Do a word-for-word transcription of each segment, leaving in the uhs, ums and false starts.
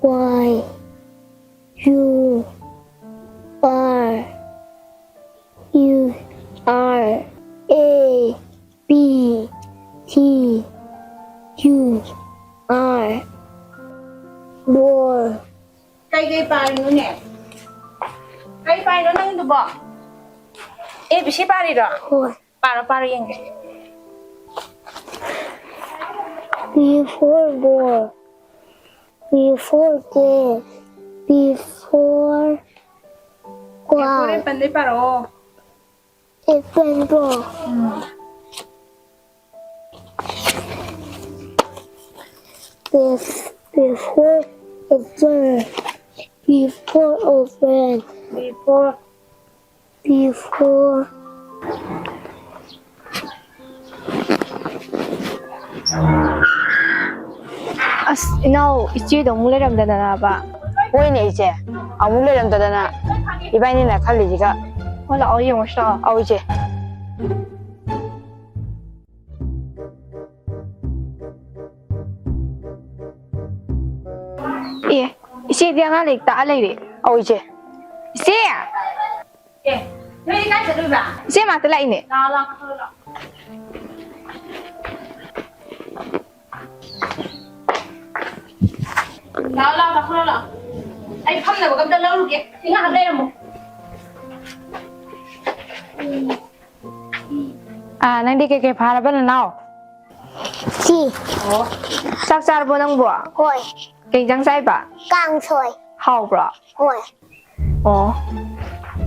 Y U R U R A B T U R, ball. ꯀꯩ ꯀꯩ ꯄꯥꯔꯤꯅꯣꯅꯦ? ꯀꯩ ꯄꯥꯔꯤꯅꯣ ꯅꯪꯗꯨꯕꯣ? A B C ꯄꯥꯔꯤꯔꯣ? ꯍꯣꯏ꯫ ꯄꯥꯔꯣ, ꯄꯥꯔꯣ ꯌꯦꯡꯒꯦ꯫ B for ball. B for cat. B for ꯀꯣ꯫ ꯍꯣꯔꯦꯟ ꯄꯟꯗꯩ ꯄꯥꯔꯛꯑꯣ꯫ Apple ball. Um. B, B for apple. B for open. B for B for ꯑꯁ, ꯏꯅꯥꯎ, ꯏꯆꯦꯗꯣ ꯑꯃꯨꯛ ꯂꯩꯔꯝꯗꯗꯅꯕ? ꯍꯣꯏꯅꯦ, ꯏꯆꯦ, ꯑꯃꯨꯛ ꯂꯩꯔꯝꯗꯗꯅ ꯏꯕꯥꯅꯤꯅ ꯈꯜꯂꯤꯁꯤꯒ꯫ ꯍꯣꯏ, ꯂꯥꯛꯑꯣ, ꯌꯦꯡꯉꯨꯁꯤ ꯂꯥꯛꯑꯣ꯫ ꯑꯧ, ꯏꯆꯦ꯫ ꯑꯦ, ꯏꯆꯦꯗꯤ ꯑꯉꯥꯡ ꯂꯥꯏꯔꯤꯛ ꯇꯥꯛꯑ ꯂꯩꯔꯦ꯫ ꯑꯧ, ꯏꯆꯦ꯫ ꯏꯆꯦ! ꯑꯦ, ꯅꯣꯏꯗꯤ ꯀꯥꯏ ꯆꯠꯂꯨꯏꯕ? ꯏꯆꯦ ꯃꯅꯥꯛꯇ ꯂꯥꯛꯏꯅꯦ꯫ ꯂꯥꯛꯑꯣ, ꯂꯥꯛꯑꯣ, ꯂꯥꯛꯑꯣ꯫ ꯂꯥꯛꯑꯣ, ꯂꯥꯛꯑꯣ, ꯆꯥꯊꯣꯔꯛꯑꯣ ꯂꯥꯛꯑꯣ꯫ ꯑꯩ ꯐꯝꯅꯕꯒ ꯑꯝꯇ ꯂꯧꯔꯨꯒꯦ꯫ ꯁꯤ ꯉꯥꯏꯍꯥꯛ ꯂꯩꯔꯝꯃꯣ꯫ ꯑꯥ, ꯅꯪꯗꯤ ꯀꯩꯀꯩ ꯐꯥꯔꯕ ꯅꯅꯥꯎ? ꯁꯤ꯫ ꯑꯣ꯫ ꯆꯥꯛ ꯆꯥꯔꯕꯣ ꯅꯪꯕꯣ? ꯍꯣꯏ꯫ ꯀꯩ ꯏꯟꯖꯥꯡ ꯆꯥꯏꯕ? ꯀꯥꯡꯁꯣꯏ꯫ ꯍꯥꯎꯕ꯭ꯔꯣ? ꯍꯣꯏ꯫ ꯑꯣ꯫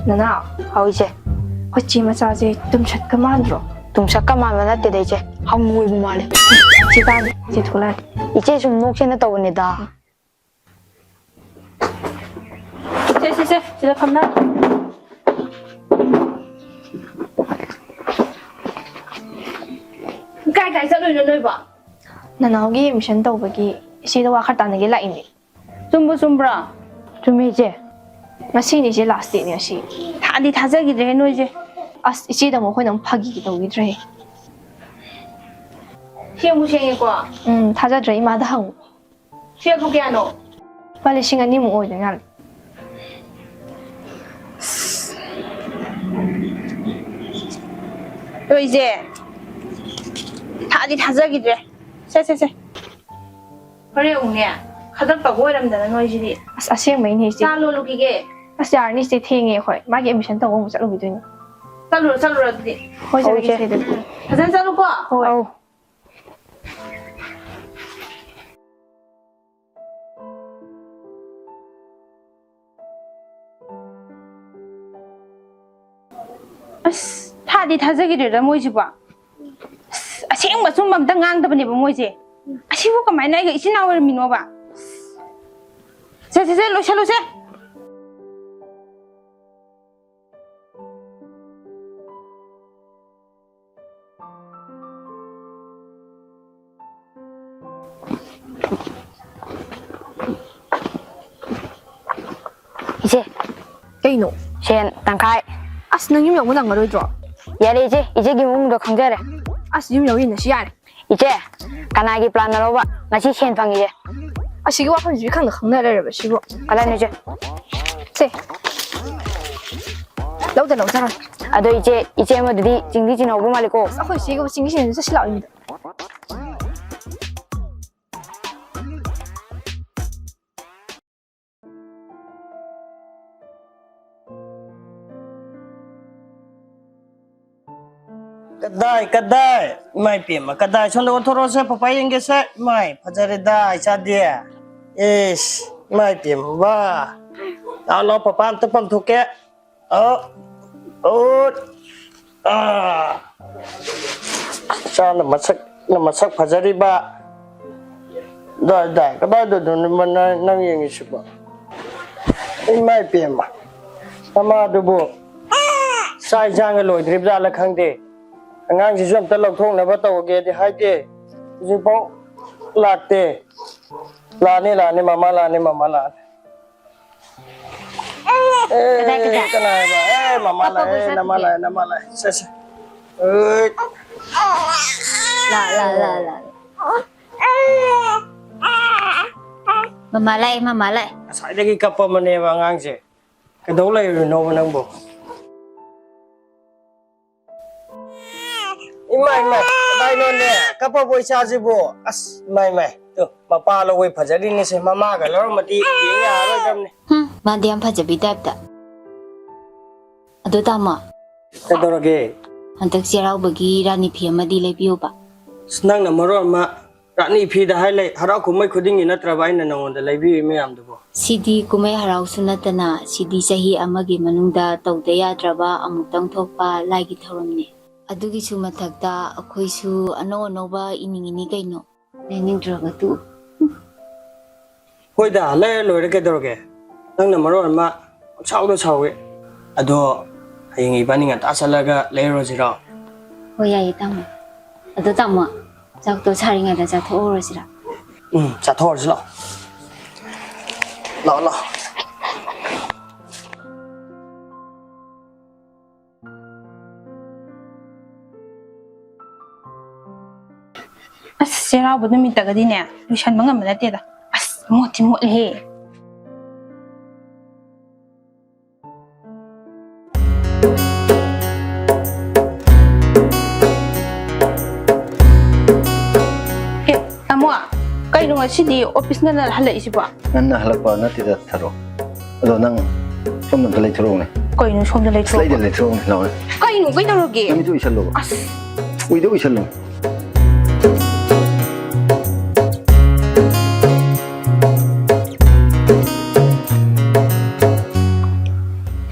ꯅꯅꯥꯎ꯫ ꯍꯥꯎ ꯏꯆꯦ꯫ ꯑꯩꯈꯣꯏ ꯆꯦ ꯃꯆꯥꯁꯦ ꯇꯨꯝꯁꯠꯀ ꯃꯥꯟꯗ꯭ꯔꯣ? ꯇꯨꯝꯁꯠꯀ ꯃꯥꯟꯕ ꯅꯠꯇꯦꯗ ꯏꯆꯦ꯫ ꯍꯃꯨ ꯑꯣꯏꯕ ꯃꯥꯜꯂꯦ꯫ ꯏꯆꯦ ꯇꯥꯗꯦ꯫ ꯏꯆꯦ ꯊꯣꯛꯂꯛꯑꯅꯤ꯫ ꯏꯆꯦ ꯁꯨꯝ ꯅꯣꯛꯁꯦꯅ ꯇꯧꯕꯅꯤꯗ꯫ ꯁꯦ, ꯁꯦ, ꯁꯦ, ꯁꯤꯗ ꯐꯝꯅ꯫ ꯀꯥꯏ ꯀꯥꯏ ꯆꯠꯂꯨꯏꯅꯣ ꯅꯣꯏꯕꯣ? ꯅꯅꯥꯎꯒꯤ admission ꯇꯧꯕꯒꯤ ꯏꯆꯦꯗ ꯋꯥ ꯈꯔ ꯇꯥꯟꯅꯒꯦ ꯂꯥꯛꯏꯅꯦ꯫ ꯆꯨꯝꯕꯨ ꯆꯨꯝꯕ꯭ꯔꯣ? ꯆꯨꯝꯃꯤ, ꯏꯆꯦ꯫ ꯉꯁꯤꯅꯦ ꯏꯆꯦ last dateꯅꯦ ꯉꯁꯤ꯫ ꯊꯥꯗꯤ ꯊꯥꯖꯈꯤꯗ꯭ꯔꯦꯍꯦ ꯅꯣꯏꯁꯦ꯫ ꯑꯁ, ꯏꯆꯦꯗ ꯑꯃꯨꯛ ꯑꯩꯈꯣꯏꯅ ꯑꯃꯨꯛ ꯐꯥꯒꯤ ꯇꯧꯈꯤꯗ꯭ꯔꯦ꯫ ꯁꯦꯡꯕꯨ ꯁꯦꯡꯉꯦꯀꯣ? ꯎꯝ, ꯊꯥꯖꯗ꯭ꯔꯦ, ꯏꯃꯥꯗ ꯍꯪꯉꯨ꯫ ꯁꯦꯜꯕꯨ ꯀꯌꯥꯅꯣ? ꯂꯨꯄꯥ ꯂꯤꯁꯤꯡ ꯑꯅꯤꯃꯨꯛ ꯑꯣꯏꯗꯣꯏ ꯃꯥꯜꯂꯦ꯫ ꯇꯣꯏꯁꯦ, ꯊꯥꯗꯤ ꯊꯥꯖꯈꯤꯗ꯭ꯔꯦ꯫ ꯁꯦ, ꯁꯦ, ꯁꯦ꯫ ꯍꯣꯔꯦꯟ ꯑꯃꯨꯛꯅꯦ, ꯈꯗꯔꯛ ꯇꯧꯕ ꯑꯣꯏꯔꯝꯗꯅ ꯅꯣꯏꯁꯤꯗꯤ꯫ ꯑꯁ, ꯑꯁꯦꯡꯕꯩꯅꯦ ꯏꯆꯦ꯫ ꯆꯥ ꯂꯣꯜꯂꯨꯈꯤꯒꯦ꯫ ꯑꯁ, ꯌꯥꯔꯅꯤ ꯏꯆꯦ, ꯊꯦꯡꯉꯦ ꯑꯩꯈꯣꯏ꯫ ꯃꯥꯒꯤ admission ꯇꯧꯕ ꯑꯃꯨꯛ ꯆꯠꯂꯨꯈꯤꯗꯣꯏꯅꯦ꯫ ꯆꯠꯂꯨꯔꯣ, ꯆꯠꯂꯨꯔꯣ ꯑꯗꯨꯗꯤ꯫ ꯍꯣꯏ, ꯍꯣꯏ, ꯆꯠꯂꯒꯦ ꯏꯆꯦ꯫ ꯏꯆꯦ ꯑꯗꯨꯗꯤ꯫ ꯎꯝ, ꯐꯖꯅ ꯆꯠꯂꯨꯀꯣ꯫ ꯍꯣꯏ꯫ ꯑꯧ꯫ ꯑꯁ, ꯊꯥꯗꯤ ꯊꯥꯖꯈꯤꯗ꯭ꯔꯦꯗ ꯃꯣꯏꯁꯤꯕꯣ꯫ ꯑꯁ, ꯑꯁꯦꯡꯕ ꯑꯆꯨꯝꯕ ꯑꯝꯇ ꯉꯥꯡꯗꯕꯅꯦꯕ ꯃꯣꯏꯁꯦ꯫ ꯑꯁꯤꯕꯨ ꯀꯃꯥꯏꯅ ꯑꯩꯒ ꯏꯆꯤꯟ ꯏꯅꯥꯎ ꯑꯣꯏꯔꯝꯃꯤꯅꯣꯕ? ꯁꯦ, ꯁꯦ, ꯁꯦ, ꯂꯣꯏꯁꯜꯂꯨꯁꯦ꯫ ꯏꯆꯦ, ꯀꯩꯅꯣ? ꯁꯦꯟ ꯇꯪꯈꯥꯏ꯫ ꯑꯁ, ꯅꯪ ꯌꯨꯝ ꯌꯧꯕ ꯅꯪꯉꯔꯣꯏꯗ꯭ꯔꯣ? ꯌꯥꯔꯦ ꯏꯆꯦ, ꯏꯆꯦꯒꯤ ꯃꯑꯣꯡꯗꯣ ꯈꯪꯖꯔꯦ꯫ ꯑꯁ, ꯌꯨꯝ ꯌꯧ ꯌꯦꯡꯅꯁꯤ ꯌꯥꯔꯦ꯫ ꯏꯆꯦ, ꯀꯅꯥꯒꯤ plan ꯅꯣꯕ ꯉꯁꯤ ꯁꯦꯟ ꯐꯪꯉꯤꯁꯦ? ꯑꯁꯤꯒꯤ ꯋꯥꯐꯝꯁꯤꯗꯤ ꯈꯪꯗ ꯈꯪꯅ ꯂꯩꯔꯕ ꯁꯤꯕꯨ꯫ ꯀꯗꯥꯏꯅꯣ ꯏꯆꯦ? ꯁꯦ꯫ ꯂꯧꯗ ꯂꯧꯖꯔꯣ꯫ ꯑꯗꯣ ꯏꯆꯦ, ꯏꯆꯦ ꯑꯃꯗꯨꯗꯤ ꯆꯤꯡꯗꯤ ꯆꯤꯡꯍꯧꯕ ꯃꯥꯜꯂꯤꯀꯣ꯫ ꯑꯩꯈꯣꯏ ꯆꯦꯒ ꯆꯤꯡꯒꯤ ꯁꯦꯟꯁꯨ ꯆꯠꯁꯤ ꯂꯥꯛꯑꯣ ꯌꯨꯝꯗ꯫ ꯀꯗꯥꯏ, ꯀꯗꯥꯏ? ꯏꯃꯥꯏ ꯄꯦꯝꯃ, ꯀꯗꯥꯏ? ꯁꯣꯝꯗ ꯑꯣꯟꯊꯣꯔꯛꯑꯣꯁꯦ, ꯄꯄꯥ ꯌꯦꯡꯒꯦꯁꯦ꯫ ꯏꯃꯥꯏ, ꯐꯖꯔꯦꯗ, ꯏꯆꯥꯗꯤ꯫ ꯏꯁ, ꯏꯃꯥꯏ ꯄꯦꯝꯃ, ꯋꯥ꯫ ꯂꯥꯛꯑꯣ, ꯂꯥꯛꯑꯣ, ꯄꯄꯥ ꯑꯝꯇ ꯄꯝꯊꯣꯛꯀꯦ꯫ ꯑ, ꯑꯣ, ꯑ꯫ ꯏꯆꯥꯅ ꯃꯁꯛ, ꯃꯁꯛ ꯐꯖꯔꯤꯕ꯫ ꯗꯥꯏ, ꯗꯥꯏ, ꯀꯗꯥꯏꯗꯅꯣ ꯅꯪ, ꯅꯪ ꯌꯦꯡꯉꯤꯁꯤꯕꯣ? ꯏꯃꯥꯏ ꯄꯦꯝꯃ, ꯅꯃꯥꯗꯨꯕꯨ ꯆꯥꯛ ꯏꯟꯁꯥꯡꯒ ꯂꯣꯏꯗ꯭ꯔꯤꯕ ꯖꯥꯠꯂ ꯈꯪꯗꯦ꯫ ꯑꯉꯥꯡꯁꯤꯁꯨ ꯑꯝꯇ ꯂꯧꯊꯣꯛꯅꯕ ꯇꯧꯒꯦꯗꯤ ꯍꯥꯏꯗꯦ, ꯍꯧꯖꯤꯛꯐꯥꯎ ꯂꯥꯛꯇꯦ꯫ ꯂꯥꯛꯑꯅꯤ, ꯂꯥꯛꯑꯅꯤ, ꯃꯃꯥ ꯂꯥꯛꯑꯅꯤ, ꯃꯃꯥ ꯂꯥꯛꯑꯅꯤ꯫ ꯑꯦ, ꯀꯗꯥꯏ, ꯀꯗꯥꯏ? ꯀꯅꯥ ꯍꯥꯏꯕ? ꯑꯦ, ꯃꯃꯥ ꯄꯥꯄꯥ ꯂꯥꯛꯑꯦ, ꯀꯣꯏ ꯅꯃꯥ ꯆꯠꯈꯤꯒꯦ꯫ ꯂꯥꯛꯑꯦ, ꯅꯃꯥ ꯂꯥꯛꯑꯦ꯫ ꯆꯠꯁꯦ꯫ ꯑꯦ꯫ ꯂꯥ, ꯂꯥ, ꯂꯥ, ꯂꯥ꯫ ꯃꯃꯥ ꯂꯥꯛꯑꯦ, ꯃꯃꯥ ꯂꯥꯛꯑꯦ꯫ ꯉꯁꯥꯏꯗꯒꯤ ꯀꯞꯄꯕꯅꯦꯕ ꯑꯉꯥꯡꯁꯦ꯫ ꯀꯩꯗꯧ ꯂꯩꯔꯨꯔꯤꯅꯣꯕ ꯅꯪꯕꯨ? ꯏꯃꯥ, ꯏꯃꯥ, ꯀꯗꯥꯏꯅꯣꯅꯦ? ꯀꯞꯄꯕꯣ ꯏꯆꯥꯁꯤꯕꯨ? ꯑꯁ, ꯏꯃꯥ, ꯏꯃꯥ, ꯇꯨ, ꯃꯄꯥ ꯂꯧꯕꯩ ꯐꯖꯔꯤꯅꯤꯁꯦ, ꯃꯃꯥꯒ ꯂꯧꯔꯝꯃꯗꯤ ꯌꯦꯡ ꯌꯥꯔꯔꯣꯏꯗꯕꯅꯤ꯫ ꯍꯨꯝ, ꯃꯥꯗꯤ ꯌꯥꯝ ꯐꯖꯕꯤ ꯇꯥꯏꯞꯇ꯫ ꯑꯗꯣ ꯇꯥꯃꯣ, ꯀꯩꯗꯧꯔꯒꯦ? ꯍꯟꯗꯛ ꯆꯩꯔꯥꯎꯕꯒꯤ ꯔꯥꯅꯤ ꯐꯤ ꯑꯃꯗꯤ ꯂꯩꯕꯤꯌꯨꯕ꯫ ꯑꯁ, ꯅꯪꯅ ꯃꯔꯣꯟ ꯑꯃ ꯔꯥꯅꯤ ꯐꯤꯗ ꯍꯥꯏ ꯂꯩ, ꯍꯔꯥꯎ ꯀꯨꯝꯍꯩ ꯈꯨꯗꯤꯡꯒꯤ ꯅꯠꯇ꯭ꯔꯕ ꯑꯩꯅ ꯅꯉꯣꯟꯗ ꯂꯩꯕꯤꯔꯤ ꯃꯌꯥꯝꯗꯨꯕꯣ? ꯁꯤꯗꯤ ꯀꯨꯝꯍꯩ ꯍꯔꯥꯎꯁꯨ ꯅꯠꯇꯅ, ꯁꯤꯗꯤ ꯆꯍꯤ ꯑꯃꯒꯤ ꯃꯅꯨꯡꯗ ꯇꯧꯗ ꯌꯥꯗ꯭ꯔꯕ ꯑꯃꯨꯛꯇꯪ ꯊꯣꯛꯄ ꯂꯥꯏꯒꯤ ꯊꯧꯔꯝꯅꯤ꯫ ꯑꯗꯨꯒꯤꯁꯨ ꯃꯊꯛꯇ ꯑꯩꯈꯣꯏꯁꯨ ꯑꯅꯧ ꯑꯅꯧꯕ ꯏꯅꯤꯡꯉꯤꯅꯤ ꯀꯩꯅꯣ꯫ ꯂꯩꯅꯤꯡꯗ꯭ꯔꯒ ꯇꯣꯛꯎ꯫ ꯍꯣꯏꯗ, ꯂꯩꯔ ꯂꯣꯏꯔꯦ ꯀꯩꯗꯧꯔꯒꯦ? ꯅꯪꯅ ꯃꯔꯣꯟ ꯑꯃ ꯄꯪꯁꯥꯎꯗ ꯁꯥꯎꯋꯦ꯫ ꯑꯗꯣ ꯍꯌꯦꯡ ꯏꯕꯥꯅꯤ ꯉꯟꯇꯥ ꯆꯠꯂꯒ ꯂꯩꯔꯨꯔꯁꯤꯔꯣ? ꯍꯣꯏ, ꯌꯥꯏꯌꯦ, ꯇꯥꯃꯣ꯫ ꯑꯗꯣ, ꯇꯥꯃꯣ, ꯆꯥꯛꯇꯣ ꯁꯥꯔꯤꯉꯩꯗ ꯆꯥꯊꯣꯛꯍꯧꯔꯁꯤꯔꯥ? ꯎꯝ, ꯆꯥꯊꯣꯛꯍꯧꯔꯁꯤ ꯂꯥꯛꯑꯣ꯫ ꯂꯥꯛꯑꯣ, ꯂꯥꯛꯑꯣ꯫ ꯑꯁ, ꯆꯩꯔꯥꯎꯕ ꯅꯨꯃꯤꯠꯇꯒꯗꯤꯅꯦ, ꯂꯣꯏꯁꯟꯕ ꯉꯝꯕ ꯅꯠꯇꯦꯗ꯫ ꯑꯁ, ꯃꯣꯠꯇꯤ ꯃꯣꯠꯂꯦꯍꯦ꯫ ꯑꯦ, ꯇꯥꯃꯣ, ꯀꯩꯅꯣ ꯉꯁꯤꯗꯤ ꯑꯣꯐꯤꯁ ꯉꯟꯅ ꯍꯜꯂꯛꯏꯁꯤꯕꯣ? ꯉꯟꯅ ꯍꯜꯂꯛꯄ ꯅꯠꯇꯦꯗ, ꯊꯔꯣ꯫ ꯑꯗꯣ ꯅꯪ ꯁꯣꯝꯗ ꯑꯝꯇ ꯂꯩꯊꯣꯔꯛꯎꯅꯦ꯫ ꯀꯩꯅꯣ ꯁꯣꯝꯗ ꯂꯩꯊꯣꯔꯛꯄ? ꯁꯤꯗꯩꯗ ꯂꯩꯊꯣꯔꯛꯎꯅꯦ, ꯂꯥꯛꯑꯣꯅꯦ꯫ ꯀꯩꯅꯣ, ꯀꯩꯗꯧꯔꯒꯦ? ꯅꯃꯤꯠꯇꯨ ꯎꯏꯁꯜꯂꯣꯕ꯫ ꯑꯁ꯫ ꯎꯏꯗ ꯎꯏꯁꯜꯂꯨ꯫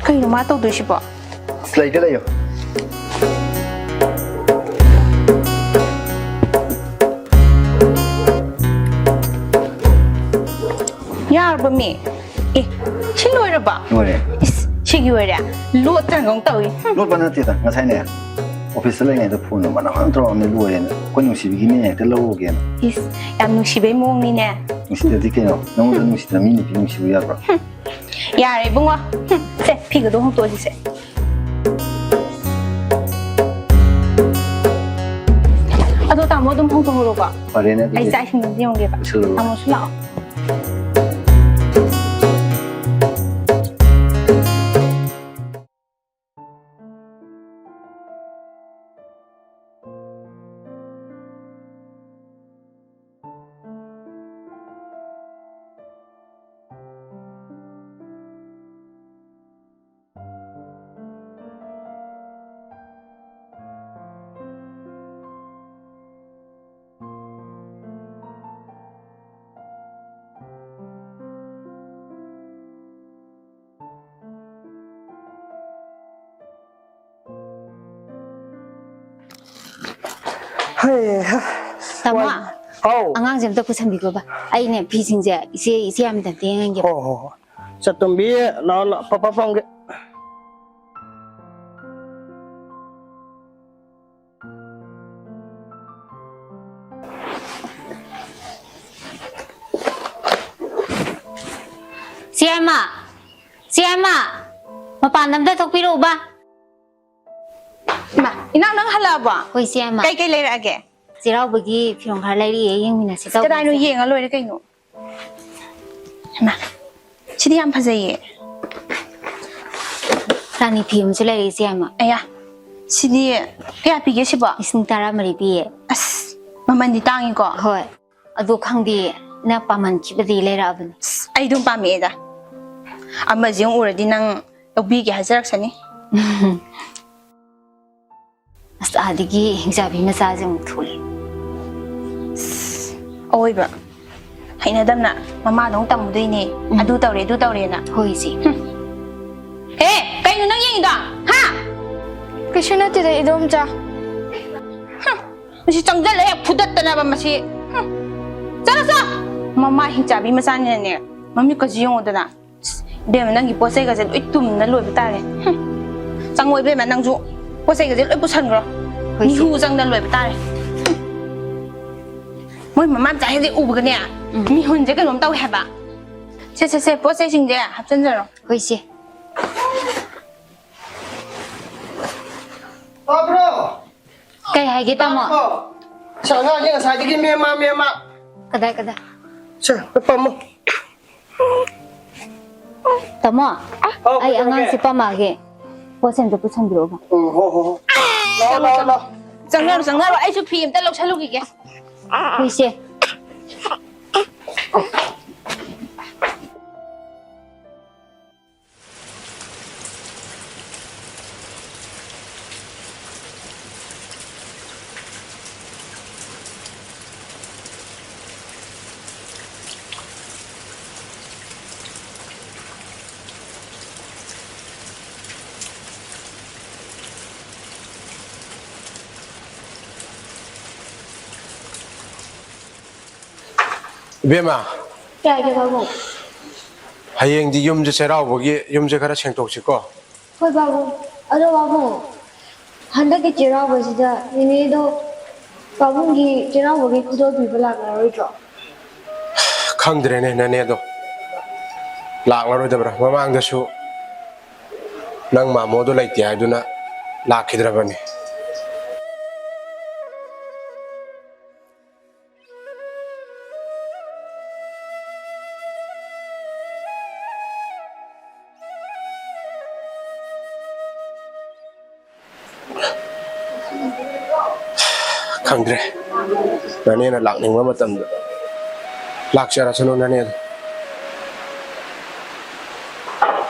ꯀꯩꯅꯣ ꯃꯥ ꯇꯧꯗꯣꯏꯁꯤꯕꯣ? ꯁꯤꯗꯩꯗ ꯂꯩꯌꯣ꯫ ꯌꯥꯔꯕ ꯃꯤ? ꯑꯦ, ꯁꯤ ꯂꯣꯏꯔꯕ? ꯂꯣꯏꯔꯦ꯫ ꯏꯁ, ꯁꯤꯒꯤ ꯑꯣꯏꯔꯦ? ꯂꯣꯠꯇ꯭ꯔꯒ ꯑꯃꯨꯛ ꯇꯧꯏ꯫ ꯍꯨꯝ꯫ ꯂꯣꯠꯄ ꯅꯠꯇꯦꯗ, ꯉꯁꯥꯏꯅꯦ, ꯑꯣꯐꯤꯁꯇ ꯂꯩꯉꯩꯗ ꯐꯣꯟ ꯅꯝꯕꯔ ꯅꯝꯕꯔ ꯇꯧꯔꯛꯑꯝꯃꯦ, ꯂꯣꯏꯔꯦꯅ꯫ ꯑꯩꯈꯣꯏ ꯅꯨꯡꯁꯤꯕꯤꯒꯤ ꯃꯤꯅ ꯍꯦꯛꯇ ꯂꯧꯔꯨꯒꯦꯅ꯫ ꯏꯁ, ꯌꯥꯝ ꯅꯨꯡꯁꯤꯕꯩ ꯃꯑꯣꯡꯅꯤꯅꯦ꯫ ꯅꯨꯡꯁꯤꯗ꯭ꯔꯗꯤ ꯀꯩꯅꯣ? ꯅꯉꯣꯟꯗ ꯅꯨꯡꯁꯤꯗꯅ ꯃꯤ ꯅꯨꯄꯤ ꯅꯨꯡꯁꯤꯕ ꯌꯥꯕ꯭ꯔꯣ? ꯍꯨꯝ꯫ ꯌꯥꯔꯦ ꯏꯕꯨꯡꯉꯣ꯫ ꯍꯨꯝ, ꯁꯦ, ꯐꯤꯒꯗꯣ ꯍꯣꯡꯇꯣꯛꯑꯁꯤꯁꯦ꯫ ꯑꯗꯣ ꯇꯥꯃꯣ ꯑꯗꯨꯝ ꯍꯣꯡꯗꯣꯛꯍꯧꯔꯣꯀꯣ꯫ ꯐꯔꯦꯅꯦ ꯑꯗꯨꯗꯤ꯫ ꯑꯩ ꯆꯥꯛ ꯏꯁꯤꯡ ꯑꯝꯇ ꯌꯦꯡꯉꯨꯒꯦꯕ꯫ ꯂꯣꯏꯁꯜꯂꯨꯔꯣ꯫ ꯇꯥꯃꯣꯁꯨ ꯂꯥꯛꯑꯣ꯫ ꯍꯩꯍꯥ꯫ ꯇꯥꯃꯣ, ꯋꯥꯏ-, ꯍꯥꯎ꯫ ꯑꯉꯥꯡꯁꯦ ꯑꯝꯇ ꯄꯨꯁꯟꯕꯤꯈꯣꯕ꯫ ꯑꯩꯅꯦ ꯐꯤꯁꯤꯡꯁꯦ ꯏꯆꯦ, ꯏꯆꯦ ꯑꯃꯗ ꯑꯝꯇ ꯌꯦꯡꯍꯟꯒꯦ꯫ ꯍꯣ, ꯍꯣ, ꯍꯣ꯫ ꯆꯠꯇꯣꯝꯕꯤ, ꯂꯥꯛꯑꯣ, ꯂꯥꯛꯑꯣ, ꯄꯄꯥ ꯄꯝꯒꯦ꯫ ꯆꯦ ꯑꯃ, ꯆꯦ ꯑꯃ, ꯃꯄꯥꯟꯗ ꯑꯝꯇ ꯊꯣꯛꯄꯤꯔꯛꯎꯕ꯫ ꯏꯃꯥ, ꯏꯅꯥꯎ, ꯅꯪ ꯍꯜꯂꯛꯑꯕꯣ? ꯍꯣꯏ, ꯆꯦ ꯑꯃ꯫ ꯀꯩꯀꯩ ꯂꯩꯔꯛꯑꯒꯦ? ꯆꯩꯔꯥꯎꯕꯒꯤ ꯐꯤꯔꯣꯜ ꯈꯔ ꯂꯩꯔꯛꯑꯦ, ꯌꯦꯡꯃꯤꯟꯅꯁꯤ ꯇꯧꯕꯅꯦ, ꯀꯗꯥꯏꯅꯣ, ꯆꯦ꯫ ꯌꯦꯡꯉ ꯂꯣꯏꯔꯦ ꯀꯩꯅꯣ꯫ ꯍꯩꯃꯥ, ꯁꯤꯗꯤ ꯌꯥꯝ ꯐꯖꯩꯌꯦ꯫ ꯔꯥꯅꯤ ꯐꯤ ꯑꯃꯁꯨ ꯂꯩꯔꯛꯑꯦ, ꯆꯦ ꯑꯃ꯫ ꯑꯌꯥ, ꯁꯤꯗꯤ ꯀꯌꯥ ꯄꯤꯒꯦ ꯁꯤꯕꯣ? ꯂꯤꯁꯤꯡ ꯇꯔꯥꯃꯔꯤ ꯄꯤꯌꯦ꯫ ꯑꯁ, ꯃꯃꯜꯗꯤ ꯇꯥꯡꯉꯤꯀꯣ? ꯍꯣꯏ꯫ ꯑꯗꯣ ꯈꯪꯗꯦ, ꯅꯪ ꯄꯥꯝꯃꯟꯈꯤꯕꯗꯒꯤ ꯂꯩꯔꯛꯑꯕꯅꯤ꯫ ꯑꯁ, ꯑꯩ ꯑꯗꯨꯝ ꯄꯥꯝꯃꯛꯑꯦꯗ꯫ ꯑꯃꯁꯦ ꯑꯃꯨꯛ ꯎꯔꯗꯤ ꯅꯪ ꯂꯧꯕꯤꯒꯦ ꯍꯥꯏꯖꯔꯛꯁꯅꯤ꯫ ꯑꯁ, ꯑꯥꯗꯒꯤ ꯍꯤꯡꯆꯥꯕꯤ ꯃꯆꯥꯁꯦ ꯑꯃꯨꯛ ꯊꯣꯛꯂꯛꯑꯦ꯫ ꯑꯁ, ꯑꯑꯣꯏꯕ꯫ ꯍꯩꯅꯗꯕꯅ ꯃꯃꯥꯗ ꯑꯃꯨꯛ ꯇꯝꯃꯨꯗꯣꯏꯅꯦ꯫ ꯎꯝ꯫ ꯑꯗꯨ ꯇꯧꯔꯦ, ꯑꯗꯨ ꯇꯧꯔꯦꯅ꯫ ꯍꯣꯏ, ꯏꯆꯦ꯫ ꯍꯨꯝ꯫ ꯑꯦ, ꯀꯩꯅꯣ ꯅꯪ ꯌꯦꯡꯉꯤꯗꯣ? ꯍꯥ? ꯀꯩꯁꯨ ꯅꯠꯇꯦꯗ, ꯏꯗꯣꯝꯆꯥ꯫ ꯍꯨꯝ꯫ ꯃꯁꯤ ꯆꯪꯖꯜꯂ ꯍꯦꯛ ꯐꯨꯗꯠꯇꯅꯕ ꯃꯁꯤ꯫ ꯍꯨꯝ꯫ ꯆꯠꯂꯣ, ꯆꯠꯂꯣ꯫ ꯃꯃꯥ ꯍꯤꯡꯆꯥꯕꯤ ꯃꯆꯥꯅꯤꯅꯅꯦ, ꯃꯃꯤꯠꯀꯁꯤ ꯌꯦꯡꯉꯨꯗꯅ꯫ ꯏꯕꯦꯝꯃ, ꯅꯪꯒꯤ ꯄꯣꯠ ꯆꯩꯒꯁꯦ ꯂꯣꯏ ꯇꯨꯝꯅ ꯂꯣꯏꯕ ꯇꯥꯔꯦ꯫ ꯍꯨꯝ꯫ ꯆꯪꯉꯣ ꯏꯕꯦꯝꯃ, ꯅꯪꯁꯨ ꯄꯣꯠ ꯆꯩꯒꯁꯦ ꯂꯣꯏ ꯄꯨꯁꯟꯈ꯭ꯔꯣ꯫ ꯍꯣꯏ, ꯏꯆꯦ꯫ ꯃꯤꯍꯨ ꯆꯪꯗꯅ ꯂꯣꯏꯕ ꯇꯥꯔꯦ꯫ ꯍꯨꯝ꯫ ꯃꯣꯏ ꯃꯃꯥ ꯃꯆꯥꯁꯤꯡꯁꯦ ꯎꯕꯒꯅꯦ, ꯎꯝ꯫ ꯃꯤꯍꯨꯟꯁꯦ ꯀꯩꯅꯣꯝ ꯇꯧꯋꯦ ꯍꯥꯏꯕ꯫ ꯁꯦ, ꯁꯦ, ꯁꯦ, ꯄꯣꯠ ꯆꯩꯁꯤꯡꯁꯦ ꯍꯥꯞꯆꯤꯟꯖꯔꯣ꯫ ꯍꯣꯏ, ꯏꯆꯦ꯫ ꯇꯥꯕ꯭ꯔꯣ? ꯀꯩ ꯍꯥꯏꯒꯦ, ꯇꯥꯃꯣ? ꯇꯥꯕ꯭ꯔꯣ? ꯑꯁ, ꯑꯉꯥꯡꯁꯦ ꯉꯁꯥꯏꯗꯒꯤ ꯃꯦꯃꯥ, ꯃꯦꯃꯥ꯫ ꯀꯗꯥꯏ, ꯀꯗꯥꯏ? ꯁꯦ, ꯄꯝꯃꯣ꯫ ꯇꯥꯃꯣ, ꯍꯥꯎ, ꯑꯩ ꯀꯩꯗꯧꯔꯒꯦ? ꯑꯉꯥꯡꯁꯦ ꯄꯝꯃꯛꯑꯒꯦ꯫ ꯄꯣꯠꯁꯦ ꯑꯝꯇ ꯄꯨꯁꯟꯕꯤꯔꯛꯑꯣꯕ꯫ ꯎꯝ, ꯍꯣ, ꯍꯣ, ꯍꯣ꯫ ꯂꯥꯛꯑꯣ, ꯂꯥꯛꯑꯣ, ꯂꯥꯛꯑꯣ꯫ ꯆꯪꯉꯛꯑꯣ, ꯆꯪꯉꯛꯑꯣ꯫ ꯑꯩꯁꯨ ꯐꯤ ꯑꯝꯇ ꯂꯧꯁꯜꯂꯨꯈꯤꯒꯦ꯫ ꯍꯣꯏ, ꯏꯆꯦ꯫ ꯏꯕꯦꯝꯃ, ꯀꯩ ꯍꯥꯏꯒꯦ ꯄꯥꯕꯨꯡ? ꯍꯌꯦꯡꯗꯤ ꯌꯨꯝꯁꯦ ꯆꯩꯔꯥꯎꯕꯒꯤ ꯌꯨꯝꯁꯦ ꯈꯔ ꯁꯦꯡꯗꯣꯛꯁꯤꯀꯣ꯫ ꯍꯣꯏ ꯄꯥꯕꯨꯡ꯫ ꯑꯗꯣ ꯄꯥꯕꯨꯡ, ꯍꯟꯗꯛꯀꯤ ꯆꯩꯔꯥꯎꯕꯁꯤꯗ ꯅꯦꯅꯦꯗꯣ ꯄꯥꯕꯨꯡꯒꯤ ꯆꯩꯔꯥꯎꯕꯒꯤ ꯈꯨꯗꯣꯜ ꯄꯤꯕ ꯂꯥꯛꯂꯔꯣꯏꯗ꯭ꯔꯣ? ꯈꯪꯗ꯭ꯔꯦꯅꯦ ꯅꯅꯦꯗꯣ ꯂꯥꯛꯂꯔꯣꯏꯗꯕ꯭ꯔꯥ꯫ ꯃꯃꯥꯡꯗꯁꯨ ꯅꯪ ꯃꯥꯃꯣꯗꯣ ꯂꯩꯇꯦ ꯍꯥꯏꯗꯨꯅ ꯂꯥꯛꯈꯤꯗ꯭ꯔꯕꯅꯤ꯫ ꯈꯪꯗ꯭ꯔꯦ꯫ ꯅꯅꯦꯅ ꯂꯥꯛꯅꯤꯡꯕ ꯃꯇꯝꯗ ꯂꯥꯛꯆꯔꯁꯅꯨ ꯅꯅꯦꯗꯣ꯫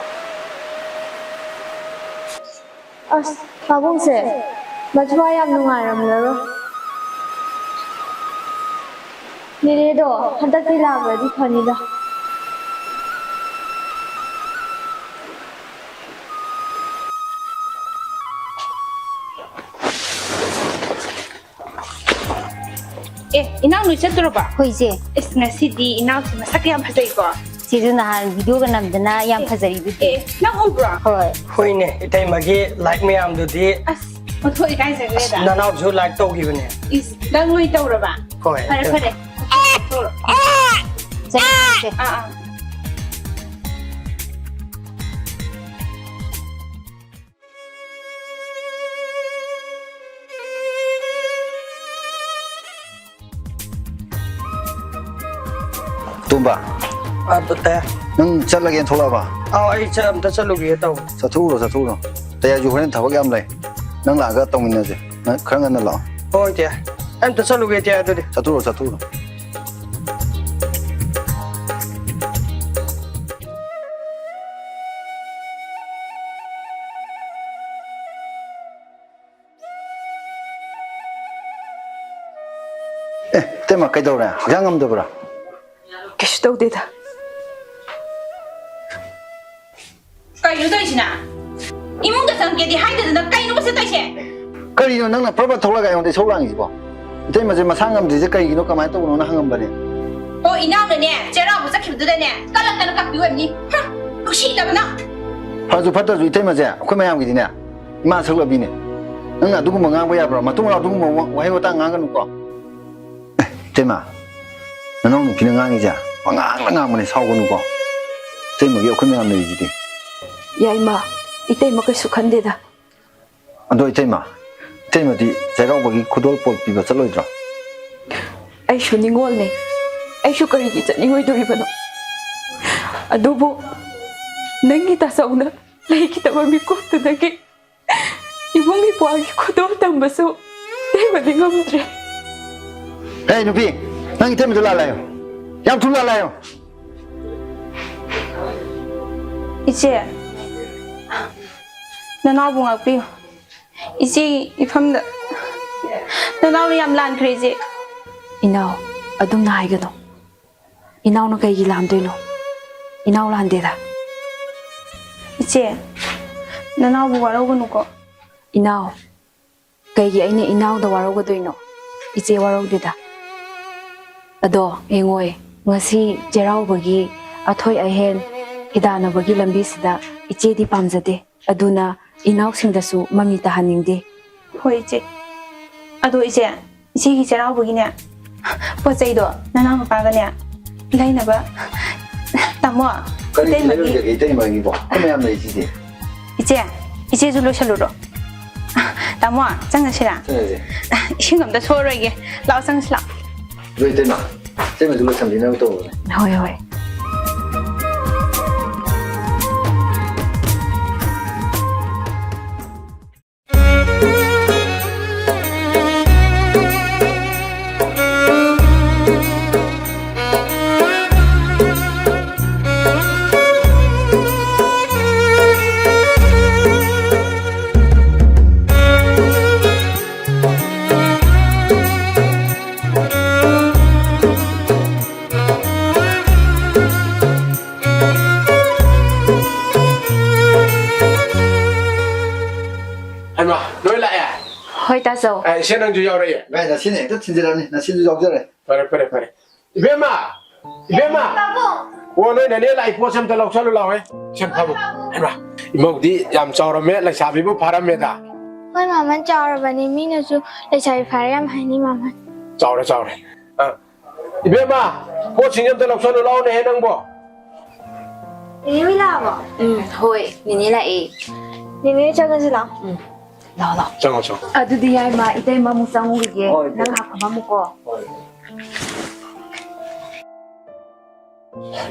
ꯑꯁ, ꯄꯥꯕꯨꯡꯁꯦ ꯃꯊ꯭ꯋꯥꯏ ꯌꯥꯝ ꯅꯨꯡꯉꯥꯏꯔꯝꯂꯔꯣꯏ꯫ ꯅꯦꯅꯦꯗꯣ ꯍꯟꯗꯛꯇꯤ ꯂꯥꯛꯂꯗꯤ ꯐꯅꯤꯗ꯫ ꯑꯦ, ꯏꯅꯥꯎ ꯅꯣꯏ ꯆꯠꯇ꯭ꯔꯣꯕ? ꯍꯣꯏ, ꯏꯆꯦ꯫ ꯏꯁ, ꯉꯁꯤꯗꯤ ꯏꯅꯥꯎꯁꯤ ꯃꯁꯛ ꯌꯥꯝ ꯐꯖꯩꯀꯣ꯫ ꯆꯦꯁꯨ ꯅꯍꯥꯟ ꯚꯤꯗꯤꯑꯣꯒ ꯅꯝꯗꯅ ꯌꯥꯝ ꯑꯦ, ꯐꯖꯔꯤꯗꯨꯗꯤ꯫ ꯑꯦ, ꯅꯪ ꯎꯕ꯭ꯔꯣ? ꯍꯣꯏ꯫ ꯍꯣꯏꯅꯦ, ꯏꯇꯩꯃꯒꯤ ꯂꯥꯏꯛ ꯃꯌꯥꯝꯗꯨꯗꯤ꯫ ꯑꯁ, ꯑꯣꯟꯊꯣꯛ ꯏꯀꯥꯏꯖꯈ꯭ꯔꯦꯗ꯫ ꯑꯁ, ꯅꯅꯥꯎꯁꯨ ꯂꯥꯏꯛ ꯇꯧꯈꯤꯕꯅꯦ꯫ ꯏꯁ, ꯅꯪ ꯅꯣꯏ ꯇꯧꯔꯕ? ꯍꯣꯏ, ꯐꯔꯦ, ꯇꯧ-, ꯐꯔꯦ꯫ ꯇꯧꯔꯣ꯫ ꯆꯠꯂꯁꯦ꯫ ꯑꯥ, ꯑꯥ꯫ ꯇꯣꯝꯕ꯫ ꯑ, ꯇ-, ꯇꯌꯥ꯫ ꯅꯪ ꯆꯠꯂꯒꯦꯅ ꯊꯣꯛꯂꯛꯑꯕ? ꯑꯥꯎ, ꯑꯩ ꯆꯠ-, ꯑꯝꯇ ꯆꯠꯂꯨꯈꯤꯒꯦ ꯇꯧꯕ꯫ ꯆꯠꯊꯣꯛꯎꯔꯣ, ꯆꯠꯊꯣꯛꯎꯔꯣ꯫ ꯇꯌꯥꯁꯨ ꯍꯣꯔꯦꯟ ꯊꯕꯛ ꯌꯥꯝ ꯂꯩ꯫ ꯅꯪ ꯂꯥꯛꯑꯒ ꯇꯧꯃꯤꯟꯅꯁꯦ꯫ ꯅꯪ ꯈꯔ ꯉꯟꯅ ꯂꯥꯛꯑꯣ꯫ ꯍꯣꯏ, ꯇꯌꯥ꯫ ꯑꯩ ꯑꯝꯇ ꯆꯠꯂꯨꯒꯦ, ꯇꯌꯥ, ꯑꯗꯨꯗꯤ꯫ ꯆꯠꯊꯣꯛꯎꯔꯣ, ꯆꯠꯊꯣꯛꯎꯔꯣ꯫ ꯑꯦ, ꯏꯇꯩꯃ, ꯀꯩꯗꯧꯔꯦ? ꯍꯛꯆꯥꯡ ꯉꯝꯗꯕ꯭ꯔꯥ? ꯀꯩꯁꯨ ꯇꯧꯗꯦꯗ꯫ ꯀꯩꯅꯣ ꯇꯧꯔꯤꯁꯤꯅ? ꯏꯃꯨꯡꯗ ꯆꯪꯒꯦꯗꯤ ꯍꯥꯏꯗꯗꯅ ꯀꯩꯅꯣꯕ ꯁꯤ ꯇꯧꯔꯤꯁꯦ? ꯀꯔꯤꯅꯣ ꯅꯪꯅ ꯄ꯭ꯔꯞ ꯄ꯭ꯔꯞ ꯊꯣꯛꯂꯒ ꯑꯩꯉꯣꯟꯗ ꯏꯁꯧ ꯂꯥꯡꯉꯤꯁꯤꯕꯣ? ꯏꯇꯩꯃꯁꯦ ꯃꯁꯥ ꯉꯝꯗ꯭ꯔꯤꯁꯦ ꯀꯩꯒꯤꯅꯣ, ꯀꯃꯥꯏꯅ ꯇꯧꯕꯅꯣꯅ ꯍꯪꯉꯝꯕꯅꯦ꯫ ꯑꯣ, ꯏꯅꯥꯎꯅꯅꯦ, ꯆꯩꯔꯥꯎꯕ ꯆꯠꯈꯤꯕꯗꯨꯗꯅꯦ, ꯀꯜꯂꯛꯇꯅ ꯀꯞꯄꯤ ꯑꯣꯏꯔꯝꯅꯤ꯫ ꯍꯨꯝ, ꯅꯨꯡꯁꯤꯗꯕꯅ꯫ ꯐꯔꯁꯨ ꯐꯠꯇ꯭ꯔꯁꯨ ꯏꯇꯩꯃꯁꯦ ꯑꯩꯈꯣꯏ ꯃꯌꯥꯝꯒꯤꯗꯤꯅꯦ, ꯏꯃꯥ ꯁꯛꯂꯕꯤꯅꯦ꯫ ꯅꯪꯅ ꯑꯗꯨꯒꯨꯝꯕ ꯉꯥꯡꯕ ꯌꯥꯕ꯭ꯔꯣ? ꯃꯇꯨꯡ ꯃꯅꯥꯎ ꯑꯗꯨꯒꯨꯝꯕ ꯋꯥ-, ꯋꯥꯍꯩ ꯋꯥꯇꯥ ꯉꯥꯡꯒꯅꯨꯀꯣ꯫ ꯑꯦ, ꯏꯇꯩꯃ, ꯅꯅꯥꯎ ꯅꯨꯄꯤꯅ ꯉꯥꯡꯉꯤꯁꯦ ꯄꯉꯥꯡꯗ ꯉꯥꯡꯕꯅꯦ, ꯁꯥꯎꯒꯅꯨꯀꯣ꯫ ꯏꯇꯩꯃꯒꯤ ꯑꯩꯈꯣꯏ ꯃꯌꯥꯝ ꯂꯩꯔꯤꯁꯤꯗꯤ꯫ ꯌꯥꯏꯃ, ꯏꯇꯩꯃ ꯀꯩꯁꯨ ꯈꯟꯗꯦꯗ꯫ ꯑꯗꯣ ꯏꯇꯩꯃ, ꯏꯇꯩꯃꯗꯤ ꯆꯩꯔꯥꯎꯕꯒꯤ ꯈꯨꯗꯣꯜ ꯄꯣꯠ ꯄꯤꯕ ꯆꯠꯂꯣꯏꯗ꯭ꯔꯣ? ꯑꯩꯁꯨ ꯅꯤꯉꯣꯜꯅꯦ, ꯑꯩꯁꯨ ꯀꯔꯤꯒꯤ ꯆꯠꯅꯤꯡꯉꯣꯏꯗꯣꯔꯤꯕꯅꯣ? ꯑꯗꯨꯕꯨ ꯅꯪꯒꯤ ꯇꯥꯆꯧꯅ ꯂꯩꯈꯤꯗꯕ ꯃꯤꯀꯨꯞꯇꯨꯗꯒꯤ ꯏꯕꯨꯡ ꯏꯄ꯭ꯋꯥꯒꯤ ꯈꯨꯗꯣꯜ ꯇꯝꯕꯁꯨ ꯏꯇꯩꯃꯗꯤ ꯉꯝꯗ꯭ꯔꯦ꯫ ꯍꯦ ꯅꯨꯄꯤ, ꯅꯪ ꯏꯇꯩꯃꯗꯨ ꯂꯥꯜꯂꯦ ꯍꯥꯏꯌꯣ, ꯌꯥꯝ ꯊꯨꯅ ꯂꯥꯜꯂꯦ ꯍꯥꯏꯌꯣ꯫ ꯏꯆꯦ, ꯅꯅꯥꯎꯕꯨ ꯉꯥꯛꯄꯤꯌꯨ꯫ ꯏꯆꯦꯒꯤ ꯏꯐꯝꯗ ꯅꯅꯥꯎꯅ ꯌꯥꯝ ꯂꯥꯟꯈ꯭ꯔꯦ, ꯏꯆꯦ꯫ ꯏꯅꯥꯎ, ꯑꯗꯨꯝꯅ ꯍꯥꯏꯒꯅꯨ꯫ ꯏꯅꯥꯎꯅ ꯀꯩꯒꯤ ꯂꯥꯟꯗꯣꯏꯅꯣ? ꯏꯅꯥꯎ ꯂꯥꯟꯗꯦꯗ꯫ ꯏꯆꯦ, ꯅꯅꯥꯎꯕꯨ ꯋꯥꯔꯧꯒꯅꯨꯀꯣ꯫ ꯏꯅꯥꯎ, ꯀꯩꯒꯤ ꯑꯩꯅ ꯏꯅꯥꯎꯗ ꯋꯥꯔꯧꯒꯗꯣꯏꯅꯣ? ꯏꯆꯦ ꯋꯥꯔꯧꯗꯦꯗ꯫ ꯑꯗꯣ ꯌꯦꯡꯉꯣꯏ, ꯉꯁꯤ ꯆꯩꯔꯥꯎꯕꯒꯤ ꯑꯊꯣꯏ ꯑꯍꯦꯟ ꯍꯤꯗꯥꯟꯅꯕꯒꯤ ꯂꯝꯕꯤꯁꯤꯗ ꯏꯆꯦꯗꯤ ꯄꯥꯝꯖꯗꯦ꯫ ꯑꯗꯨꯅ ꯏꯅꯥꯎꯁꯤꯡꯗꯁꯨ ꯃꯃꯤ ꯇꯥꯍꯟꯅꯤꯡꯗꯦ꯫ ꯍꯣꯏ ꯏꯆꯦ꯫ ꯑꯗꯣ ꯏꯆꯦ, ꯏꯆꯦꯒꯤ ꯆꯩꯔꯥꯎꯕꯒꯤꯅꯦ, ꯄꯣꯠ ꯆꯩꯗꯣ ꯅꯅꯥꯎ ꯅꯨꯄꯥꯒꯅꯦ ꯂꯩꯅꯕ꯫ ꯇꯥꯃꯣ, ꯀꯔꯤ ꯏꯇꯩꯃꯒꯤ ꯂꯩꯔꯣꯏꯗꯒꯦ ꯏꯇꯩꯃꯒꯤꯕꯣ? ꯑꯩꯈꯣꯏ ꯃꯌꯥꯝ ꯂꯩꯁꯤꯗꯤ꯫ ꯏꯆꯦ, ꯏꯆꯦꯁꯨ ꯂꯣꯏꯁꯜꯂꯨꯔꯣ꯫ ꯇꯥꯃꯣ, ꯆꯪꯉꯁꯤꯔꯥ? ꯆꯪꯉꯁꯦ꯫ ꯏꯁꯤꯡ ꯑꯝꯇ ꯁꯣꯛꯑꯔꯣꯏꯒꯦ꯫ ꯂꯥꯛꯑꯣ, ꯆꯪꯉꯁꯤ ꯂꯥꯛꯑꯣ꯫ ꯑꯗꯣ ꯏꯇꯩꯃ, ꯏꯇꯩꯃꯁꯨ ꯂꯣꯏꯁꯟꯕꯤꯅꯕ ꯇꯧꯔꯣꯅꯦ꯫ ꯍꯣꯏ, ꯍꯣꯏ꯫ ꯍꯩꯃꯥ, ꯂꯣꯏ ꯂꯥꯛꯑꯦ? ꯍꯣꯏ, ꯇꯥꯆꯧ꯫ ꯑꯦ, ꯏꯆꯦ, ꯅꯪꯁꯨ ꯌꯥꯎꯔꯛꯑꯦ? ꯚꯥꯏ, ꯅꯁꯤꯅ ꯍꯦꯛꯇ ꯊꯤꯟꯖꯤꯜꯂꯝꯅꯤ, ꯅꯁꯤꯁꯨ ꯌꯥꯎꯖꯔꯦ꯫ ꯐꯔꯦ, ꯐꯔꯦ, ꯐꯔꯦ꯫ ꯏꯕꯦꯝꯃ! ꯏꯕꯦꯝꯃ! ꯄꯥꯕꯨꯡ! ꯑꯣ, ꯅꯣꯏ ꯅꯅꯦ ꯂꯥꯛꯏ, ꯄꯣꯠꯁꯦ ꯑꯝꯇ ꯂꯧꯁꯜꯂꯨ ꯂꯥꯎꯍꯦ꯫ ꯁꯦ, ꯐꯝꯃꯨ꯫ ꯄꯥꯕꯨꯡ! ꯍꯩꯃꯥ, ꯏꯃꯧꯗꯤ ꯌꯥꯝ ꯆꯥꯎꯔꯝꯃꯦ, ꯂꯩꯁꯥꯕꯤꯕꯨ ꯐꯥꯔꯝꯃꯦꯗ꯫ ꯍꯣꯏ, ꯃꯃꯜ ꯆꯥꯎꯔꯕꯅꯤ, ꯃꯤꯅꯁꯨ ꯂꯩꯁꯥꯕꯤ ꯐꯥꯔꯦ ꯌꯥꯝ ꯍꯥꯏꯅꯤ, ꯃꯃꯜ꯫ ꯆꯥꯎꯔꯦ, ꯆꯥꯎꯔꯦ꯫ ꯑ, ꯏꯕꯦꯝꯃ, ꯄꯣꯠꯁꯤꯡꯁꯦ ꯑꯝꯇ ꯂꯧꯁꯜꯂꯨ ꯂꯥꯎꯅꯦꯍꯦ ꯅꯪꯕꯣ꯫ ꯅꯦꯅꯦ ꯍꯣꯏ ꯂꯥꯛꯑꯕꯣ? ꯎꯝ, ꯍꯣꯏ, ꯅꯦꯅꯦ ꯂꯥꯛꯑꯦ꯫ ꯅꯦꯅꯦ ꯆꯪꯉꯁꯤ ꯂꯥꯛꯑꯣ꯫ ꯎꯝ, ꯂꯥꯛꯑꯣ, ꯂꯥꯛꯑꯣ꯫ ꯆꯪꯉꯣ, ꯆꯪꯉꯣ꯫ ꯑꯗꯨꯗꯤ ꯌꯥꯏꯃ, ꯏꯇꯩꯃ ꯑꯃꯨꯛ ꯆꯪꯉꯨꯈꯤꯒꯦ꯫ ꯍꯣꯏ, ꯏꯇꯩ꯫ ꯅꯪ ꯉꯥꯏꯍꯥꯛ ꯐꯝꯃꯝꯃꯨꯀꯣ꯫ ꯍꯣꯏ꯫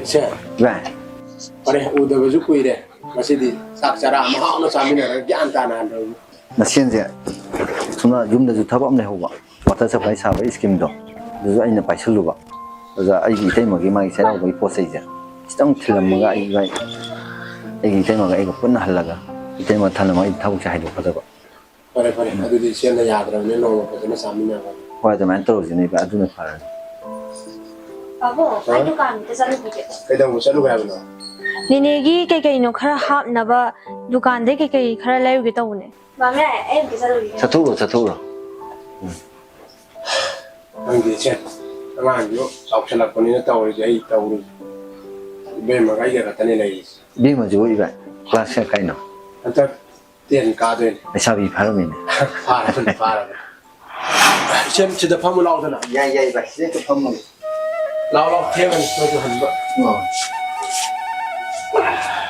ꯏꯆꯦ꯫ ꯚꯥꯏ꯫ ꯐꯔꯦ, ꯎꯗꯕꯁꯨ ꯀꯨꯏꯔꯦ꯫ ꯉꯁꯤꯗꯤ ꯆꯥꯛ ꯆꯔꯥ ꯑꯃ ꯍꯥꯎꯅ ꯆꯥꯃꯤꯟꯅꯔꯒ ꯒ꯭ꯌꯥꯟ ꯇꯥꯅ ꯍꯟꯊꯔꯒ꯫ ꯃꯁꯦꯟꯁꯦ ꯁꯣꯝꯗ ꯌꯨꯝꯗꯁꯨ ꯊꯕꯛ ꯑꯃ ꯂꯩꯍꯧꯕ, ꯋꯥꯇꯔ ꯁꯄ꯭ꯂꯥꯏ ꯁꯥꯕꯒꯤ ꯁ꯭ꯀꯤꯝꯗꯣ, ꯑꯗꯨꯁꯨ ꯑꯩꯅ ꯄꯥꯏꯁꯜꯂꯨꯕ꯫ ꯑꯗꯨꯗ ꯑꯩꯒꯤ ꯏꯇꯩꯃꯒꯤ ꯃꯥꯒꯤ ꯆꯩꯔꯥꯎꯕꯒꯤ ꯄꯣꯠ ꯆꯩꯁꯦ ꯈꯤꯇꯪ ꯊꯤꯜꯂꯝꯃꯒ ꯑꯩ, ꯑꯩꯒꯤ ꯏꯇꯩꯃꯒ ꯑꯩꯒ ꯄꯨꯟꯅ ꯍꯜꯂꯒ ꯏꯇꯩꯃ ꯊꯜꯂꯝꯃꯒ ꯑꯩ ꯊꯕꯛꯁꯦ ꯍꯥꯏꯗꯣꯛꯀꯗꯕ꯫ ꯐꯔꯦ, ꯐꯔꯦ꯫ ꯑꯗꯨꯗꯤ ꯏꯆꯦꯅ ꯌꯥꯗ꯭ꯔꯕꯅꯤꯅ ꯅꯣꯡꯃ ꯐꯖꯅ ꯆꯥꯃꯤꯟꯅꯕ꯫ ꯍꯣꯏ, ꯑꯗꯨꯃꯥꯏꯅ ꯇꯧꯔꯁꯤꯅꯦ ꯏꯕꯥꯏ, ꯑꯗꯨꯅ ꯐꯔꯅꯤ꯫ ꯄꯥꯕꯨꯡ, ꯑꯩ ꯍꯥ? ꯗꯨꯀꯥꯟ ꯑꯝꯇ ꯆꯠꯂꯨꯈꯤꯒꯦ꯫ ꯀꯩꯗꯧꯕ ꯆꯠꯂꯨꯒꯦ ꯍꯥꯏꯕꯅꯣ? ꯅꯦꯅꯦꯒꯤ ꯀꯩꯀꯩꯅꯣ ꯈꯔ ꯍꯥꯞꯅꯕ ꯗꯨꯀꯥꯟꯗꯩ ꯀꯩꯀꯩ ꯈꯔ ꯂꯩꯔꯨꯒꯦ ꯇꯧꯕꯅꯦ꯫ ꯃꯥꯝꯃ, ꯑꯩ ꯑꯝꯇ ꯆꯠꯂꯨꯈꯤꯒꯦ꯫ ꯆꯠꯊꯣꯛꯎꯔꯣ, ꯆꯠꯊꯣꯛꯎꯔꯣ꯫ ꯎꯝ꯫ ꯈꯪꯗꯦ ꯏꯆꯦ, ꯑꯉꯥꯡꯁꯨ ꯆꯥꯎꯁꯜꯂꯛꯄꯅꯤꯅ ꯇꯧꯔꯤꯁꯦ, ꯑꯩ ꯇꯧꯔꯤꯁꯦ꯫ ꯏꯕꯦꯝꯃꯒ ꯑꯩꯒ ꯈꯛꯇꯅꯦ ꯂꯩꯔꯤꯁꯦ꯫ ꯏꯕꯦꯝꯃꯁꯤꯕꯨ ꯏꯕꯥꯏ, ꯀ꯭ꯂꯥꯁ ꯀꯌꯥ ꯀꯥꯏꯅꯣ? ꯍꯟꯗꯛ ꯇꯦꯟ ꯀꯥꯗꯣꯏꯅꯦ꯫ ꯂꯩꯁꯥꯕꯤ ꯐꯥꯔꯝꯃꯤꯅꯦ꯫ ꯐꯥꯔꯕꯅꯤ, ꯐꯥꯔꯕꯅꯤ꯫ ꯏꯆꯦ, ꯁꯤꯗ ꯐꯝꯃꯨ ꯂꯥꯎꯗꯅ꯫ ꯌꯥꯏ, ꯌꯥꯏ, ꯚꯥꯏ, ꯁꯤꯗ ꯍꯦꯛꯇ ꯐꯝꯃꯒꯦ꯫ ꯂꯥꯎ, ꯂꯥꯎ, ꯊꯦꯡꯉꯅꯤ, ꯅꯣꯏꯁꯨ ꯍꯟꯕ꯫ ꯑꯣ꯫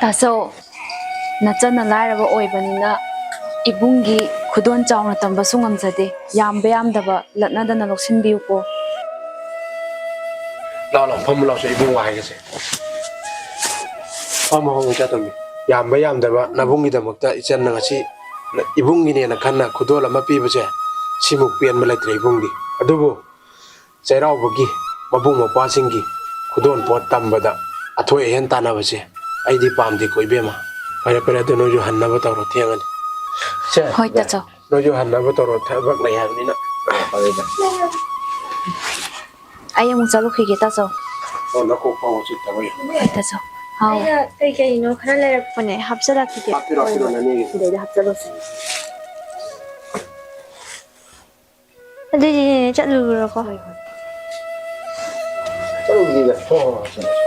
ꯇꯥꯆꯧ, ꯅꯆꯟꯅ ꯂꯥꯏꯔꯕ ꯑꯣꯏꯕꯅꯤꯅ ꯏꯕꯨꯡꯒꯤ ꯈꯨꯗꯣꯜ ꯆꯥꯎꯅ ꯇꯝꯕꯁꯨ ꯉꯝꯖꯗꯦ꯫ ꯌꯥꯝꯕ ꯌꯥꯝꯗꯕ ꯂꯠꯅꯗꯅ ꯂꯧꯁꯤꯟꯕꯤꯌꯨꯀꯣ꯫ ꯂꯥꯎ, ꯂꯥꯎ, ꯐꯝꯃꯨ ꯂꯥꯎꯁꯦ, ꯏꯕꯨꯡ ꯋꯥ ꯍꯥꯏꯒꯦꯁꯦ꯫ ꯐꯝꯃꯣ, ꯐꯝꯃꯣ, ꯏꯆꯥꯇꯣꯝꯕꯤ꯫ ꯌꯥꯝꯕ ꯌꯥꯝꯗꯕ ꯅꯕꯨꯡꯒꯤꯗꯃꯛꯇ ꯏꯆꯟꯅ ꯉꯁꯤ ꯏꯕꯨꯡꯒꯤꯅꯦꯅ ꯈꯟꯅ ꯈꯨꯗꯣꯜ ꯑꯃ ꯄꯤꯕꯁꯦ, ꯁꯤꯃꯨꯛ ꯄꯦꯟꯕ ꯂꯩꯇ꯭ꯔꯦ ꯏꯕꯨꯡꯗꯤ꯫ ꯑꯗꯨꯕꯨ ꯆꯩꯔꯥꯎꯕꯒꯤ ꯃꯕꯨꯡ ꯃꯧꯄ꯭ꯋꯥꯁꯤꯡꯒꯤ ꯈꯨꯗꯣꯜ ꯄꯣꯠ ꯇꯝꯕꯗ ꯑꯊꯣꯏ ꯑꯍꯦꯟ ꯇꯥꯟꯅꯕꯁꯦ ꯑꯩꯗꯤ ꯄꯥꯝꯗꯦꯀꯣ ꯏꯕꯦꯝꯃ꯫ ꯐꯔꯦ, ꯐꯔꯦ, ꯑꯗꯨ ꯅꯣꯏꯁꯨ ꯍꯟꯅꯕ ꯇꯧꯔꯣ, ꯊꯦꯡꯉꯅꯤ꯫ ꯁꯦ, ꯍꯣꯏ, ꯇꯥꯆꯧ꯫ ꯅꯣꯏꯁꯨ ꯍꯟꯅꯕ ꯇꯧꯔꯣ, ꯊꯕꯛ ꯂꯩ ꯍꯥꯏꯕꯅꯤꯅ꯫ ꯐꯔꯦ, ꯐꯔꯦ꯫ ꯑꯩ ꯑꯃꯨꯛ ꯆꯠꯂꯨꯈꯤꯒꯦ, ꯇꯥꯆꯧ꯫ ꯑꯣ, ꯅꯀꯣꯛ ꯐꯥꯎꯕ ꯆꯤꯠꯇꯕ ꯌꯥꯏ꯫ ꯍꯣꯏ, ꯇꯥꯆꯧ꯫ ꯍꯥꯎ꯫ ꯑꯩꯅ ꯀꯩ ꯀꯩꯅꯣ ꯈꯔ ꯂꯩꯔꯛꯄꯅꯦ, ꯍꯥꯞꯆꯤꯜꯂꯛꯈꯤꯒꯦ꯫ ꯍꯥꯞꯄꯤꯔꯣ, ꯍꯥꯞꯄꯤꯔꯣ, ꯍꯣꯏ, ꯍꯣꯏ꯫ ꯅꯅꯦꯒꯤ꯫ ꯁꯤꯗꯩꯗ ꯍꯥꯞꯆꯤꯜꯂꯁꯤ꯫ ꯑꯗꯨꯗꯤ ꯅꯦꯅꯦ ꯆꯠꯂꯨꯔꯣꯀꯣ꯫ ꯍꯣꯏ, ꯍꯣꯏ꯫ ꯆꯠꯂꯨꯈꯤꯒꯦ꯫ ꯍꯣꯏ, ꯍꯣꯏ, ꯍꯣꯏ, ꯆꯠꯂꯣ꯫